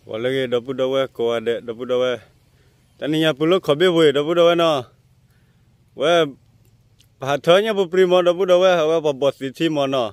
ဂီၤလၢအဂ့ၤ ဒီပုၢ်ဒီဝဲၢ်ကိးဂၤဒဲး ဒီပုၢ်ဒီဝဲၢ်, တနံၤညါပူၤလၢခီၣ်ဘ့ၣ်ပူၤအံၤ ဒီပုၢ်ဒီဝဲၢ်နီၤ, ဝဲ ပဟးထၢညၣ်ဖိပြံမီၤ ဒီပုၢ်ဒီဝဲၢ် အဝဲပှၤဘီၣ်သံးထံမီၤနီၤ,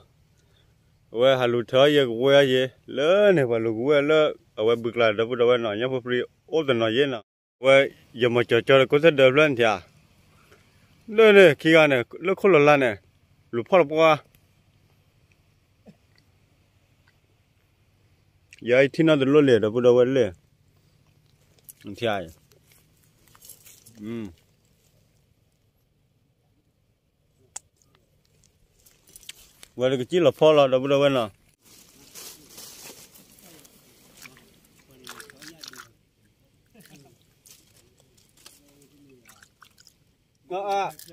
အဝဲဟးလူၤထၢယဲကဝဲၢ်ယဲ လၢန့ၣ် ပှၤလူၤကဝဲၢ်လၢ အဝဲဘုကျါ ဒီပုၢ်ဒီဝဲၢ်နီၤ ညၣ်ဖိပြံအိၣ်တနီၤယဲနီၤ, ဝဲယမီၤကၠီၤကၠီၤဒီးကိးသဒၢဖျၢၣ်နထံၣ်ဧါ, လၢန့ၣ်ခံဂၤန့ၣ် လၢခိၣ်လီၤလါန့ၣ် လူၤဖီၣ်လီၤပှီၢ် ယၤ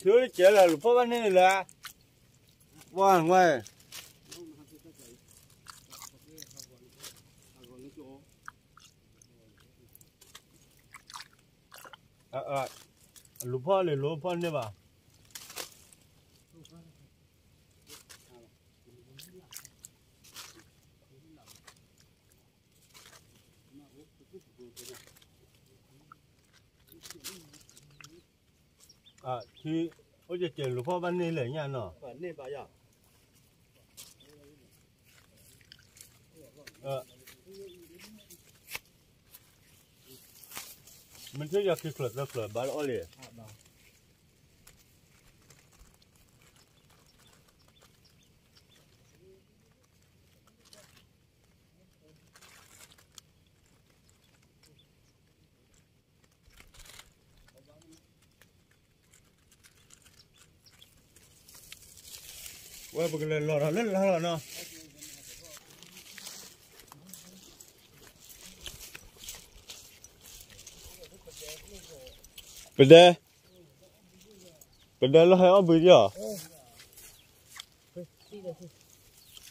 အံၤထံၣ်နီတလိၣ်လံ ဒီပုၢ်ဒီဝဲၢ်လံ, ထံၣ်ဧါ, ဝဲတကစံၣ်လီၤဖီၣ်လီၤ ဒီပုၢ်ဒီဝဲၢ်နီၤ. ဆၢကဲလၢလူၤဖီၣ်ဘၣ်န့ၢ်လၢ, ဝါဝဲ လူၤဖီၣ်လံ လူၤဖီၣ်န့ၢ်ဘၣ်. ထံ အိၣ်ကဲကဲလူၤဖီၣ်ဘၣ်န့ၢ်လၢညါနီၤ. မ့ၢ်ထဲယၤခံချၢးသၢချၢးဘၣ်လၢအီၣ်လံ. ဝဲပကလဲၤလီၤဒီးလၢလါလီၤနီၤ. ပဒဲ ပဒဲလီၤဟဲအီၣ်ဘှံးဒံးဧါ.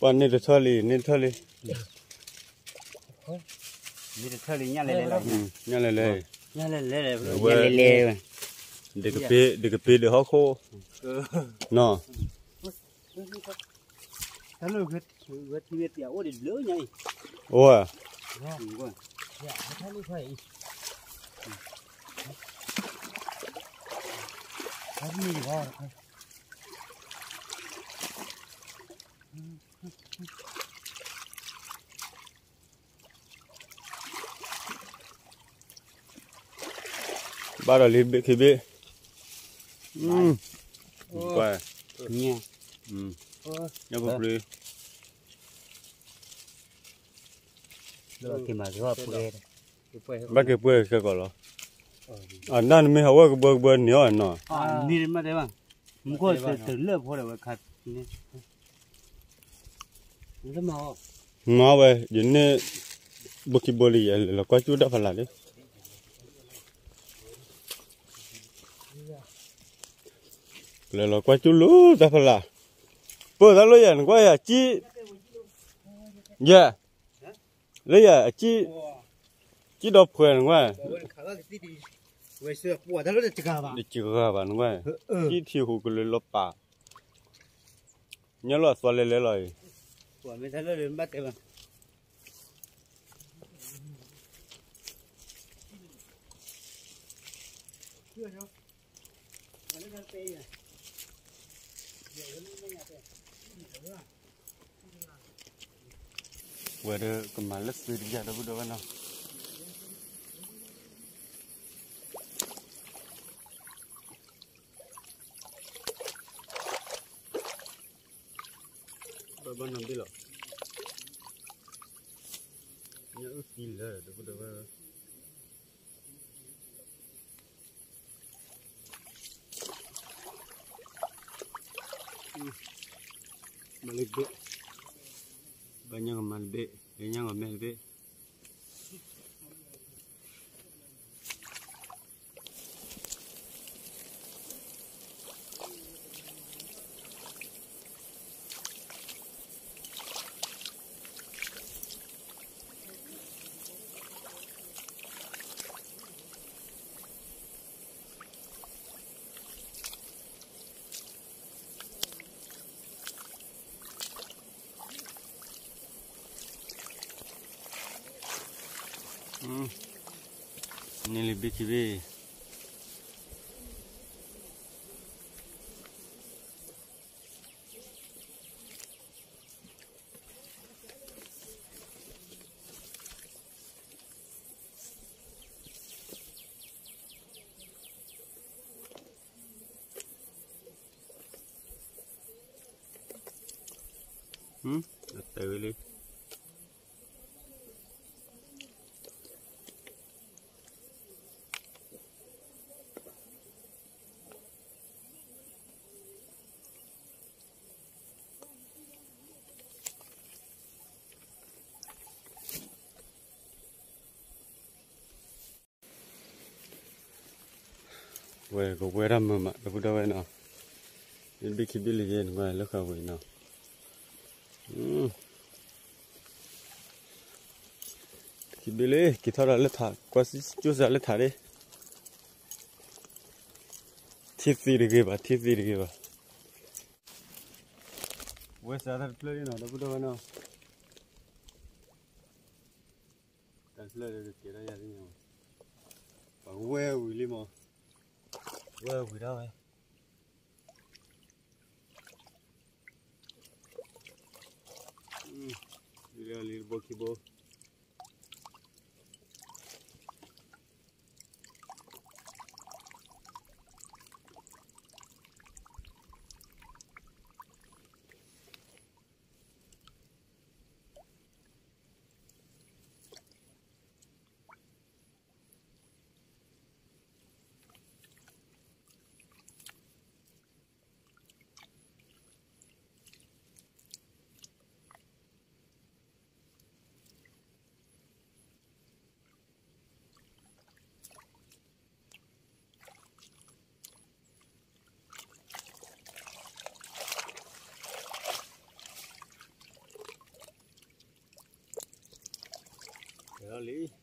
ပှၤန့ၢ်တထၢၣ်လံ န့ၢ်တထၢၣ်လံ. န့ၢ်တထၢၣ်လံ ညၣ်လဲၤလဲၤလီၤ. ညၣ်လဲၤလဲၤ ညၣ်လဲၤလဲၤ ဝဲ ညၣ်လဲၤလဲၤ ဒကပ့ၤ ဒကပ့ၤဒီးဟီၣ်ခိၣ် နီၤ. တၢ်လၢဝဲထံဝဲတၢ်အိၣ်ဒံးလၢညါအံၤ အိၣ်ဧါ. ဘၣ်ဒီးလံဘ့ၣ်ခံဘ့ၣ်, ကွၢ်, ညၣ်ဖိပြံ, ဘၣ်က့ၤပှဲၤခဲကီးလီၤ. အဒၣ်နမ့ၢ်ဟးဝဲကဘၢကဘၢန့ၣ်အီၤနီၤ. မူခိၣ်တလၢၢ်ဖိဒီးဝဲခါန့ၣ် မၤဝဲ ယန့ၢ် ဘိခံဘိလံ ယလဲၤလီၤကွၢ်ကၠူၣ်တၢ်ဖးလၢ်လံ. လဲၤလီၤကွၢ်ကၠူၣ်လူၤတၢ်ဖးလၢ်, ပၢၢ်သးလၢယဲ နကွၢ်ယဲ ကံၣ်, ယဲ, လၢယဲ ကံၣ်ဒီးဖှဲးနကွၢ်, တစှၤဘၣ်နကွၢ်, ကံၣ်ထံဟူးကလၢလီၤပာ်, ညၣ်လီၤအသွဲလဲၤလဲၤလီၤအံၤ. ဝဲဒၣ်ကမၤလၢသုတယၢ် ဒီပုၢ်ဒီဝဲၢ်နီၤ. ဘၣ်ဘၣ်နီၤဘ့ၣ်လီၤ, ညၣ်အုၣ်သံလၢ ဒီပုၢ်ဒီဝဲၢ် မၤလၢတဘ့ၣ်, ဘၣ်ညၣ်ကမၤတဘ့ၣ်, လၢညၣ်ကမဲာ်တဘ့ၣ်. တၢ် န့ၢ်လံဘ့ၣ်ခံဘ့ၣ်. တဲဝဲလံ. ဝဲကဝဲဒၣ်မုာ်မး ဒီပုၢ်ဒီဝဲၢ်နီၤ, ဘ့ၣ်ခံဘ့ၣ်လံယဲၢ်နကွၢ်လၢဃာ်ဝဲနီၤ, ခံဘ့ၣ်လံ က့ၤထီၣ်ဒီးလၢထး ကွၢ်စၢ်လၢထးဒၣ်, ထံသံတဂ့ၤဘၣ် ထံသံတဂ့ၤဘၣ်, ဝဲစးတၢ်တဖျၢၣ်လံနီၤ ဒီပုၢ်ဒီဝဲၢ်နီၤ, တၢ်တဖျၢၣ်လၢကကဲထီၣ်ယၤလံနီၤ, ပှၤဝဲဝံၤလံမး, ဝဲဝံၤဒၣ်ဝဲ လံတဘိခံဘိ. ကဲထီၣ်လံ.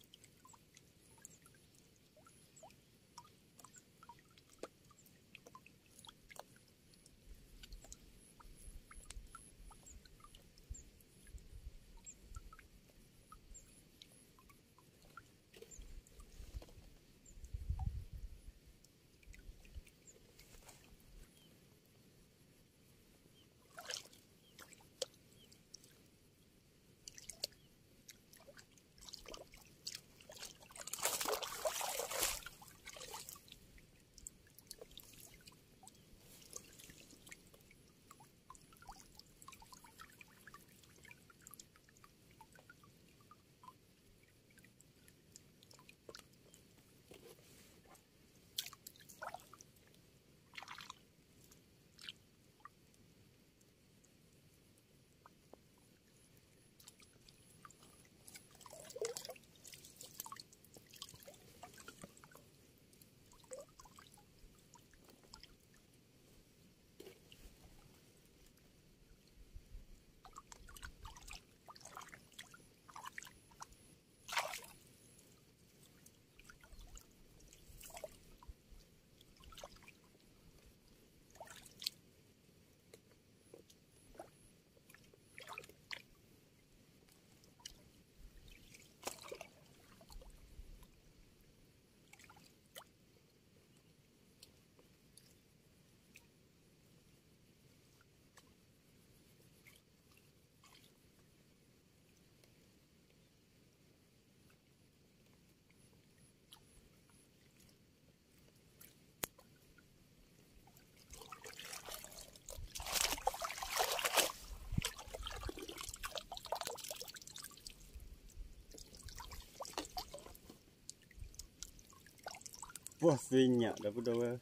ပှၢ်သ့ၣ်ညါ ဒီပုၢ်ဒီဝဲၢ်,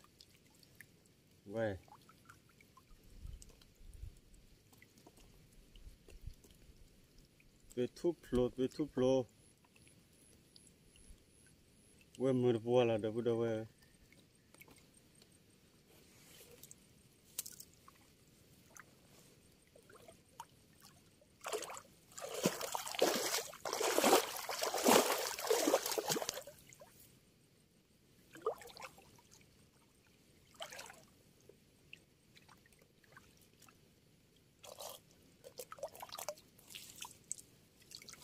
ဝဲ သွ့ၣ်ထူၣ်ဖျိ သွ့ၣ်ထူၣ်ဖျိ, ဝဲမုာ်တပှၢ်လီၤ ဒီပုၢ်ဒီဝဲၢ်.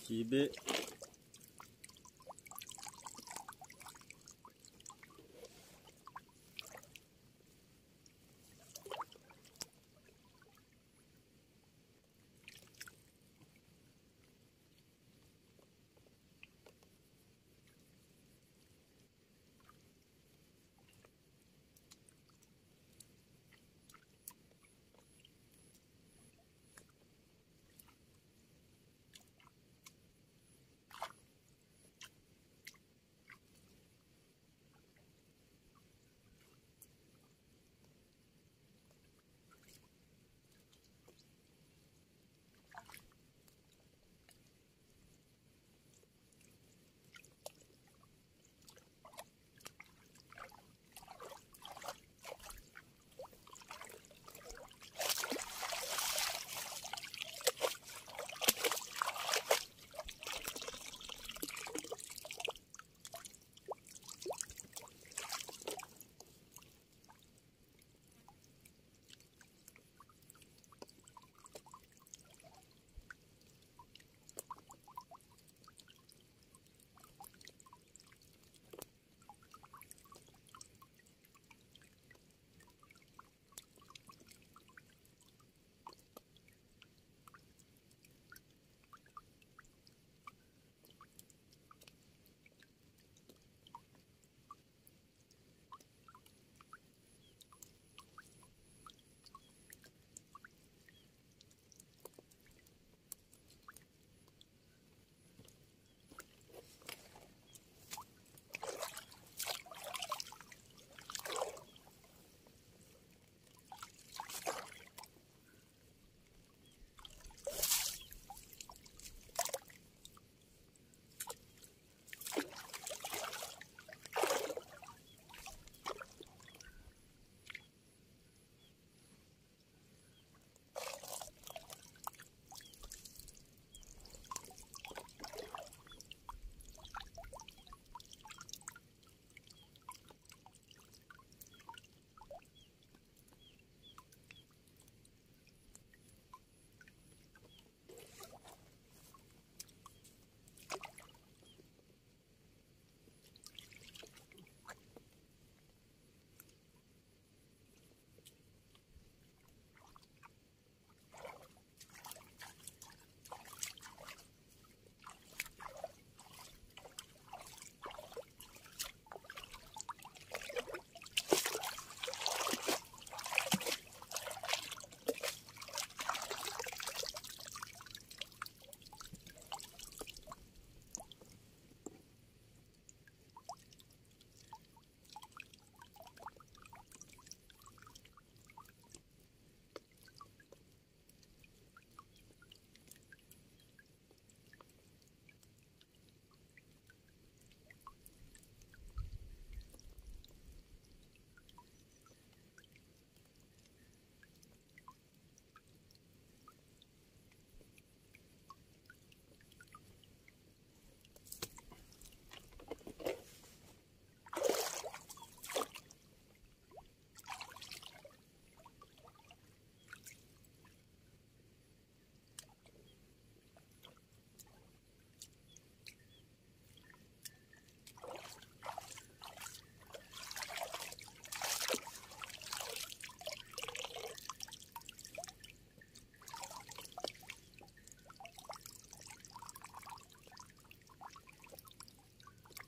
Cibit.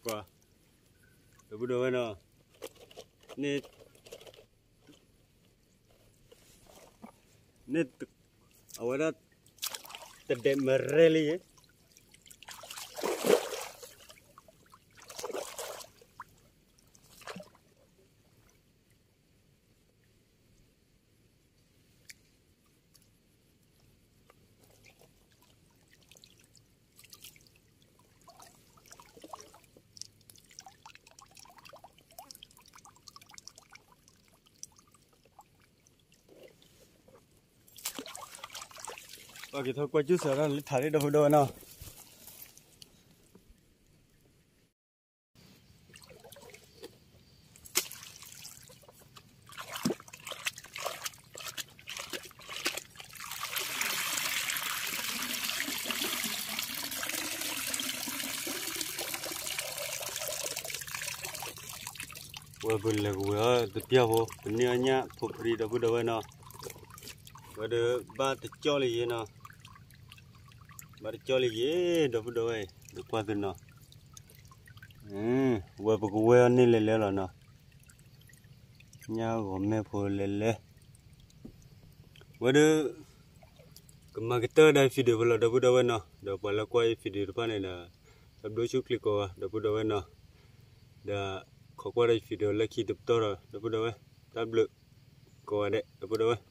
ကွၢ်, ဒီပုၢ်ဒီဝဲၢ်နီၤ, န့ၣ်, န့ၣ်, အဝဲဒၣ်, တဒဲးမရဲလံယဲ ပက့ၤထီၣ်ကွၢ်စူၣ်စၢၤထီၣ်လၢထးရ့ၣ် ဒီပုၢ်ဒီဝဲၢ်နီၤ. ဝဲပလဲၤကဝဲၤအီၤတပျၢ်ဖိ ပန့ၢ်အီၣ်ညၣ်ဖိပြံ ဒီပုၢ်ဒီဝဲၢ်နီၤ, ဝဲဒီးဘၣ်တကၠီလၢယဲနီၤ, ဘၣ်တကၠီလၢယဲ ဒီပုၢ်ဒီဝဲၢ် နကွၢ်သ့နီၤ, ဝဲပကဝဲၤအီၤန့ၢ်လဲၤလဲၤလီၤနီၤ, ညၣ်ဂီၤမဲၢ်ဖိလဲၤလဲၤ ဝဲဒီး ကမၤကတၢၢ်ဒၣ် video ဖဲလီၤ ဒီပုၢ်ဒီဝဲၢ်နီၤ, ဒီးပှၤလၢကွၢ်အံၤ video တဖၣ်န့ၣ်ဒီး တၢ်ဘျုးဆူၣ်ချ့ကိးဂၤ ဒီပုၢ်ဒီဝဲၢ်နီၤ, ဒီးခိးကွၢ်ဒီး video လၢခံတပတီၢ်ဒီး ဒီပုၢ်ဒီဝဲၢ် တၢ်ဘျုးကိးဂၤဒဲး ဒီပုၢ်ဒီဝဲၢ်.